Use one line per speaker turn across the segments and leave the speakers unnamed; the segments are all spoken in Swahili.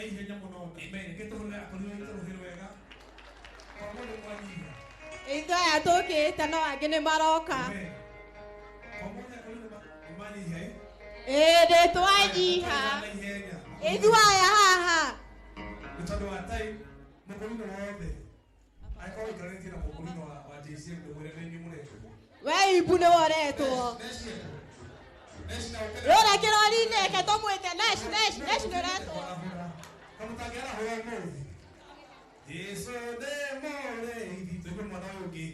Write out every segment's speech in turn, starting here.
Ihenya mũno. Amen. Gĩtũhũrĩre akorirwo itũrũhĩ rwega. Kwa mũndũ mwanyihia.
Ithuĩ aya tũkĩte no angĩ nĩ maroka.
Amen. Kwa mũndũ akorirwo nĩ manyihia.
Ĩĩ nĩ twanyiha.
Ihenya.
Ithuĩ aya haha.
Nĩ tondũ wa time mũkũrinũ wothe. Angĩkorwo ũikarĩtie na mũkũrinũ wa JCM ndũmwĩre nĩ inyuĩ mũretwo.
We ibu nĩ woretwo. Rora kĩrori-inĩ reke tũmwĩte Nesh Nesh Nesh nĩ ũretwo.
Kamũtangĩarahũra ũmũthĩ. Jesu nĩ mũrĩithi. Tũigue mwana ũyũ ũngĩ.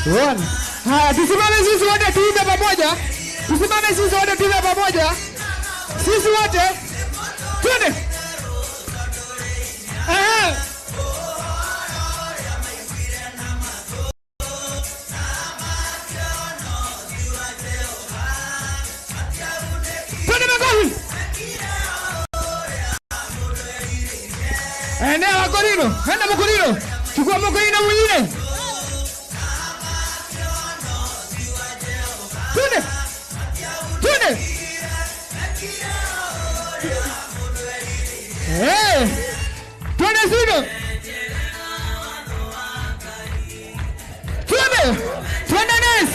One. Haya, tusimame sisi wote tuimbe pamoja. Tusimame sisi wote tuimbe pamoja. Sisi wote. Twende. Endea Wakorino, enda Mkorino. Chukua Mkorino mwingine. Twende. Twende. Eh. Twende Sino. Twende. Twende Nes.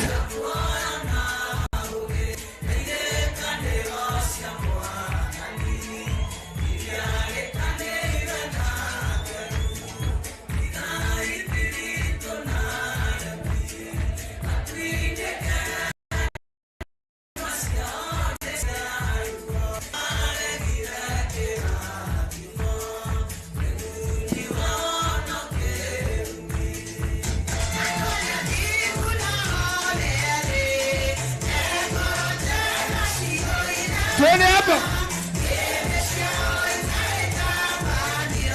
Twende hapa.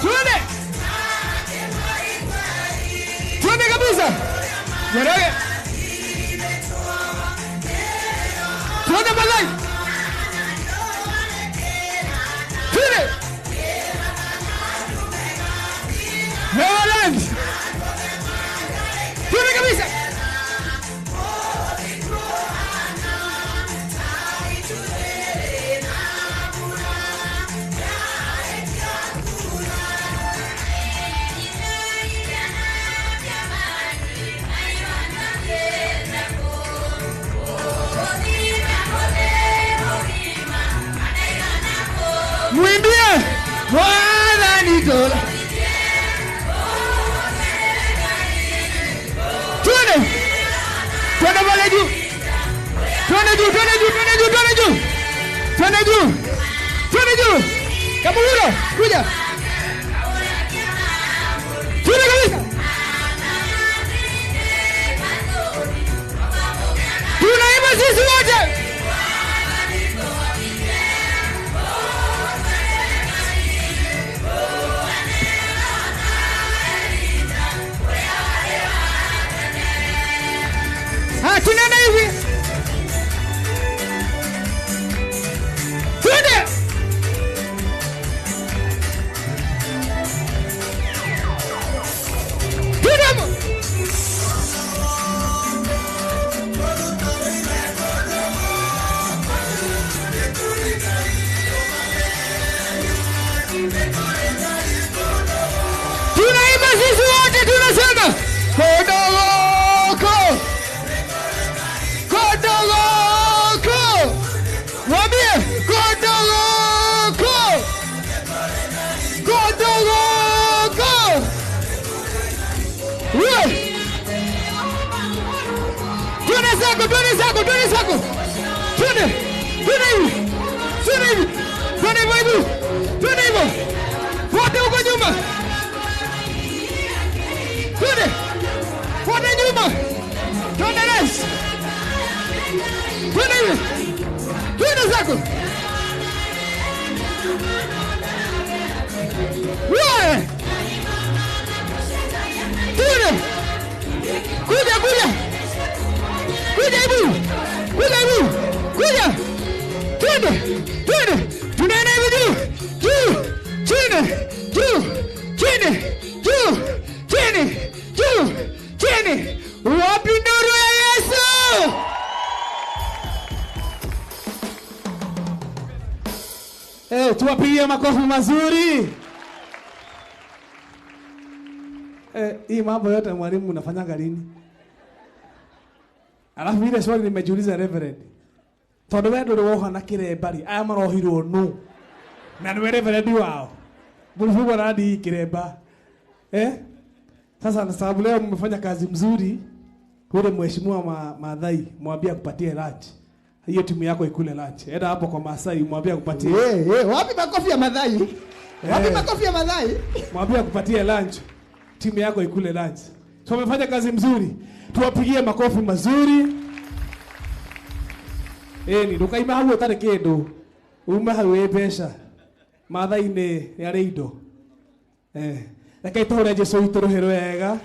Twende. Twende kabisa. Njoroge. Twende Malai. Twende. Neverland. Twende kabisa. Mwimbie Bwana nitola. Twende. Twende pale juu. Twende juu, twende juu, twende juu, twende juu. Twende juu. Twende juu. Kaburo, kuja. Twende kabisa. Tunaimba sisi wote. Tunaenda hivi. Twende. Twende. Tunaimba sisi wote tunasema Kodoloko. Kodoloko. Mwambie Kodoloko. Kodoloko. Wewe. Twende zako, twende zako, twende zako. Twende. Twende hivi. Twende hivi. Twende hivyo. Twende hivyo. Wote huko nyuma. Twende. Wote nyuma. Twende Nes. Twende hivi. Twende zako. Wewe. Twende. Kuja, kuja. Kuja hivi. Kuja hivi. Kuja. Twende. Twende. Tunaenda hivi juu. Juu. Chini. Juu. Chini. Juu. Chini. Juu. Chini. Wapi nuru ya Yesu?
Tuwapigie makofi mazuri. Hii mambo yote mwalimu unafanyanga lini? Alafu ile swali nimejiuliza Reverend. Tondu we nduri woha na kiremba ri, aya marohirwo nu. Na niwe Reverend wao. Mlifungwa na hadi kiremba. Sasa na sababu leo mmefanya kazi mzuri, yule mheshimiwa Maathai mwambie akupatie lunch. Hiyo timu yako ikule lunch. Enda hapo kwa Maasai mwambie akupatie.
Wapi makofi ya Maathai? Wapi makofi ya Maathai?
Mwambie akupatie lunch. Timu yako ikule lunch. So wamefanya kazi mzuri. Tuwapigie makofi mazuri. Ni ndukaima hau utari kindu. Uma hau wi mbeca. Maathai ni arĩ indo. Reke tũhũre Jesũ witũ rũhĩ rwega.